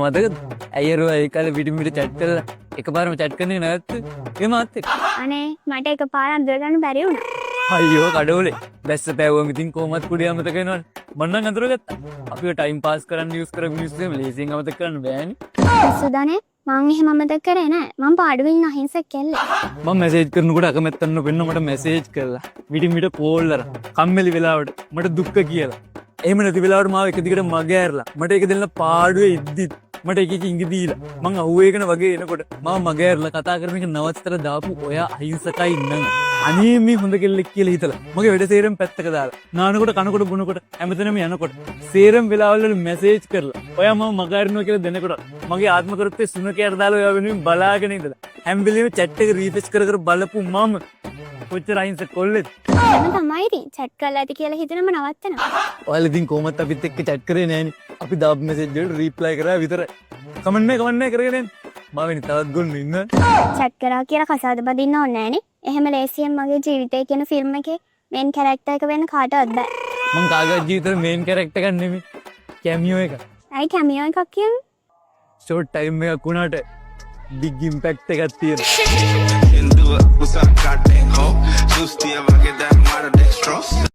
මතකද? ඇයි අර ඔයා ඒ කාලේ පිටින් පිට චැට් කරලා එකපාරම චැට් කරන එක නැවැත්තුවේ? ඒ මාත් එක්ක. අනේ මට එකපාර අඳුරගන්න බැරි වුණා. අයියෝ කඩෝලේ. බැස්ස පෑවුවම ඉතින් කොහොමත් කුඩේ අමතක වෙනවනේ. මං නම් අඳුරගත්තා. අපිව ටයිම් පාස් කරන්න යූස් කරපු මිනිස්සු එහෙම ලේසියෙන් අමතක කරන්න බෑනේ. සුදනේ, මං එහෙම අමතක කරේ නෑ. මං පාඩුවෙන් ඉන්න අහිංසක කෙල්ලෙක්. මං මැසේජ් කරනකොට අකමැත්තක් නොපෙන්න මට මැසේජ් කරලා, මිටින් මිට කෝල් අරන්, කම්මැලි වෙලාවට මට දුක්ඛ කියලා. එහෙම නැති වෙලාවට මාව එක දිගට මග ඇරලා, මට එක දෙන්න පාඩුවේ ඉද්දිත් මට එක එක ඉඟි දීලා, මං අහුවේකන වගේ එනකොට මාව මග ඇරලා කතා කරන එක නවත්තලා දාපු ඔයා අහිංසකයි නං. අනේ මේ හොඳ කෙල්ලෙක් කියලා හිතලා මගේ වැඩ සේරම පැත්තක දාලා, නානකොට කනකොට බොනකොට හැමතැනම යනකොට සේරම වෙලාවල් වල මැසේජ් කරලා, ඔයා මම මග අරිනවා කියලා දෙනකොට මගේ ආත්මකරුත්තේ සුනකයට දාලා ඔයා වෙනුවෙන් බලාගෙන ඉඳලා හැම වෙලේම චැට් එක රීෆ්‍රෙෂ් කර කර බලපු මම කොච්චර අහිංසක කොල්ලෙක්ද? එහෙම තමයි ඉතින්. චැට් කරලා ඇති කියලා හිතනම නවත්තනවා. ඔයාලා ඉතින් කොහොමත් අපිත් එක්ක චැට් කරේ නෑනේ. අපි දාපු මැසේජ් වලට රීප්ලයි කරා විතරයි. කමන්නේ කමන්නේ කරගෙන යන්න. මම වෙනි තවත් ගොන්නු ඉන්නවා. චැට් කරා කියලා කසාද බඳින්න ඕනේ නෑනේ. එහෙම ලේසියෙන් මගේ ජීවිතය කියන ෆිල්ම් එකේ මේන් කැරක්ටර් එක වෙන්න කාටවත් බෑ. මං කාගවත් ජීවිතේ මේන් කැරක්ටර් එකක් නෙමෙයි. කැමියෝ එකක්. ඇයි කැමියෝ එකක් කියන්නේ? ෂෝට් ටයිම් එකක් වුණාට බිග් ඉම්පැක්ට් එකක් තියෙනවා. Hinduwa, what's up, goddamn hoe? Juice, වගේ දැන් මට dextrose.